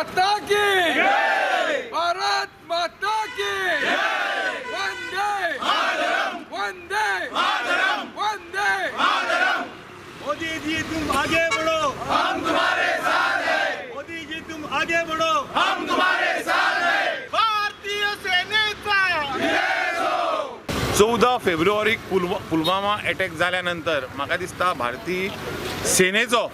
माता की जय! भारत माता की जय! वंदे वंदे वंदे. मोदी जी, तुम आगे बढ़ो, हम तुम्हारे साथ हैं. मोदी जी, तुम आगे बढ़ो, हम तुम्हारे साथ हैं. भारतीय सेनेचा 14 फेब्रुवारीक पुलवामा एटॅक जाल्या नंतर म्हाका दिसता भारतीय सेनेचो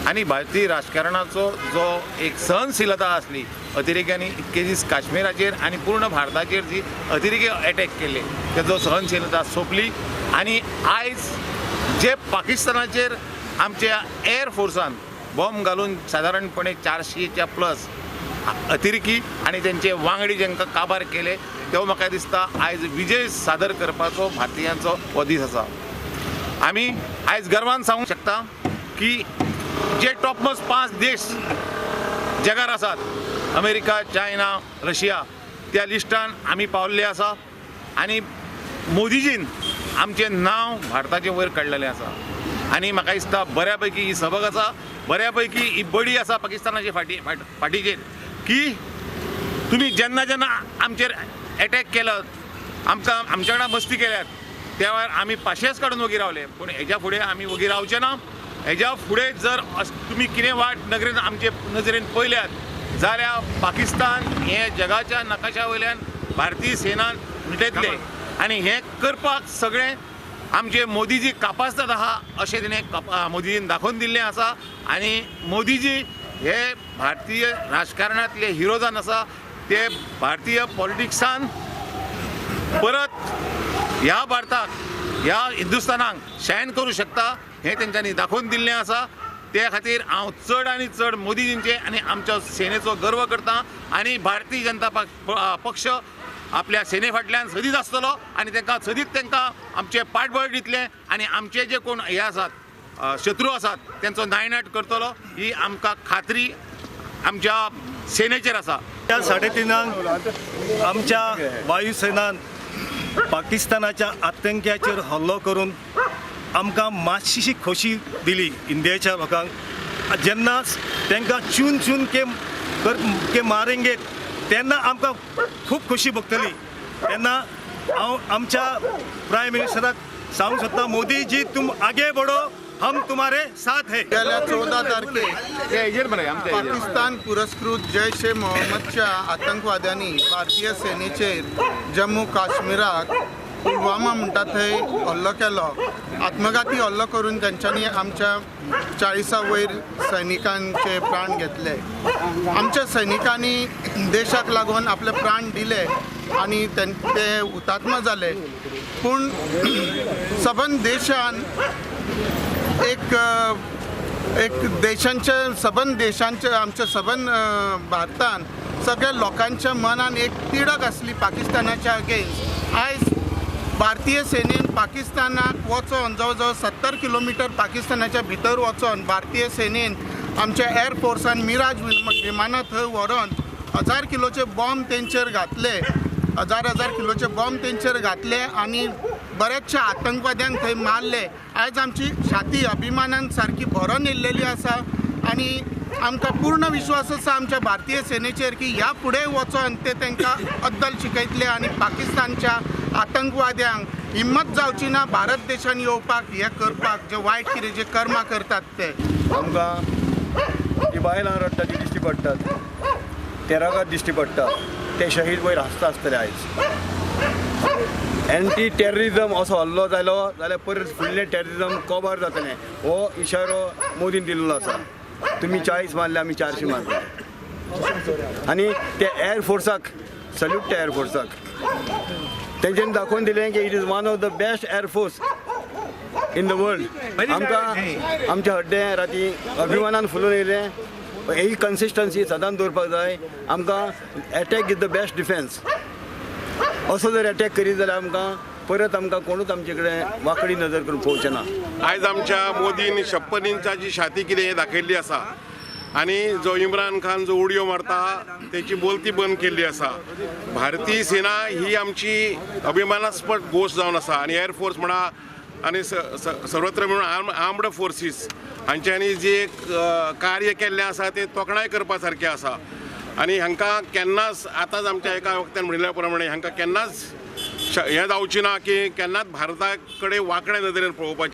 आनी भारतीय राजकारणाचो जो एक सहनशीलता आसली, अतिरेक्यांनी इतके दीस काश्मीराचेर आनी पूर्ण भारताचेर जी अतिरेकी एटॅक केल्ले, तेजो सहनशीलता सोंपली. आनी आयज जे पाकिस्तानाचेर आमच्या एअर फोर्सान बॉम्ब घालून सादारणपणे 400च्या प्लस अतिरेकी आनी तेंचे वांगडी जेंकां काबार केले, तेव्हा म्हाका दिसता आयज विजय सादर करपाचो भारतीयांचो हो दीस आसा. आमी आयज गर्वान सांगूंक शकता की जे टॉपमोस्ट पांच देश जगार आसात, अमेरिका, चायना, रशिया, त्या लिस्टान आमी पावल्ले आसा आनी मोदीजीन आमचें नांव भारताचें वयर काडलेलें आसा. आनी म्हाका दिसता बऱ्या पैकी ही सबक आसा, बऱ्या पैकी ही बडी आसा पाकिस्तानाचे फाटी फाटीचेर की तुमी जेन्ना जेन्ना आमचेर एटॅक केलो, आमकां आमच्या वांगडा मस्ती केल्यात, त्या वेळार आमी पाशेंस काडून वगी रावले. पूण हेज्या फुडें आमी वगी रावचे ना. हेज्या फुडें जर तुमी कितें वाट नगरेन आमचे नजरेन पळयल्यात जाल्यार पाकिस्तान हे जगाच्या नकाशा वयल्यान भारतीय सेनान मिटयतले. आनी हें करपाक सगळें आमचे मोदीजी कापास्ताद आहा अशें तिणें मोदीजीन दाखोवन दिल्लें आसा. आनी मोदीजी हे भारतीय राजकारणांतले हिरो जावन आसा. ते भारतीय पॉलिटिक्सान परत ह्या भारताक, ह्या हिंदुस्थानाक शायन करूं शकता हें तेंच्यांनी दाखोवन दिल्लें आसा. ते खातीर हांव चड आनी चड मोदीजींचे आनी आमच्या सेनेचो गर्व करता आनी भारतीय जनता पक्ष आपल्या सेने फाटल्यान सदींच आसतलो आनी तांकां सदींच तांकां आमचें पाठबळ दितलें आनी आमचे जे कोण हे आसात, शत्रू आसात, तेंचो नायनाट करतलो ही आमकां खात्री आमच्या सेनेचेर आसा. त्या 3:30क आमच्या वायुसेनान पाकिस्तानाच्या आतंक्याचेर हल्लो करून आमकां मातशीशी खोशी दिली इंडियेच्या लोकांक. जेन्ना तांकां चून चून के कर के मारेंगे, तेन्ना आमकां खूब खोशी भोगतली. तेन्ना हांव आमच्या प्रायम मिनिस्टराक सांगूंक सोदता, मोदी जी, तुम आगे बढ़ो, हम तुम्हारे साथ है. गेल्या 14 तारखेक ते हेजेर मरे आमच्या हेजेर. पाकिस्तान पुरस्कृत जैश ए मोहम्मदच्या आतंकवाद्यांनी भारतीय सेनेचेर जम्मू काश्मीराक पुलवामा म्हणटा थंय हल्लो केलो. आत्मघाती हल्लो करून तेंच्यांनी आमच्या 40 वयर सैनिकांचे प्राण घेतले. आमच्या सैनिकांनी देशाक लागून आपले प्राण दिले आनी ते हुतात्मा जाले. पूण सबंद देशान एक एक देशांचे सबंद देशांचे आमच्या सबंद भारतान सगळ्या लोकांच्या मनान एक तिडक आसली पाकिस्तानाच्या अगेन्स्ट. आयज भारतीय सेनेन पाकिस्तानाक वचोन, जवळ जवळ 70 किलोमिटर पाकिस्तानाच्या भितर वचोन, भारतीय सेनेन आमच्या एअरफोर्सान मिराज विमानां थंय व्हरोन 1000 किलोचे बॉम्ब तेंचेर घातले, हजार हजार किलोचे बॉम्ब तेंचेर घातले आनी बरेचशे आतंकवाद्यांक थंय मारले. आयज आमची छाती अभिमानान सारकी भरोन येयल्लेली आसा आनी आमकां पूर्ण विश्वास आसा आमच्या भारतीय सेनेचेर की ह्या फुडें वचोन ते तांकां अद्दल शिकयतले आनी पाकिस्तानच्या आतंकवाद्यांक हिम्मत जावची ना भारत देशान येवपाक, हें करपाक, जे वायट कितें जे कर्मां करतात ते. आमकां ती बायलां रडटा ती दिश्टी पडटात, ते रगत दिश्टी पडटा, ते शहीद वयर हांसता आसतले आयज. एंटी टेररिजम असो हल्लो जालो जाल्यार परत फुडलें टेररिजम कबर जातलें, हो इशारो मोदीन दिल्लो आसा. तुमी 40 मारले, आमी 400 मारले. आनी ते एअरफोर्साक सल्यूट, त्या एअरफोर्साक. तेंच्यांनी दाखोवन दिलें की it is one of the best air force in the world. आमकां आमच्या हड्डें राती अभिमानान फुलून येयलें. ही कन्सिस्टन्सी सदांच दवरपाक जाय आमकां. Attack is the best defence. असो जर एटॅक करीत जाल्यार आमकां परत आमकां कोणूच आमचे कडेन वांकडी नजर करून पळोवचें ना. आयज आमच्या मोदीन 56 इंचाची छाती कितें हें दाखयल्ली आसा आनी जो इम्रान खान जो उडयो मारता तेची बोलती बंद केल्ली आसा. भारतीय सेना ही आमची अभिमानास्पद गोश्ट जावन आसा आनी एअरफोर्स म्हणा आनी सर्वत्र म्हणून आर्म्ड फोर्सीस हांच्यांनी जी एक कार्य केल्लें आसा तें तोखणाय करपा सारकें आसा. आनी हांकां केन्नाच आतांच आमच्या एका वक्त्यान म्हणिल्ल्या प्रमाणे हांकां केन्नाच हें जावचें ना की केन्नाच भारता कडेन वांकड्या नदरेन पळोवपाचें.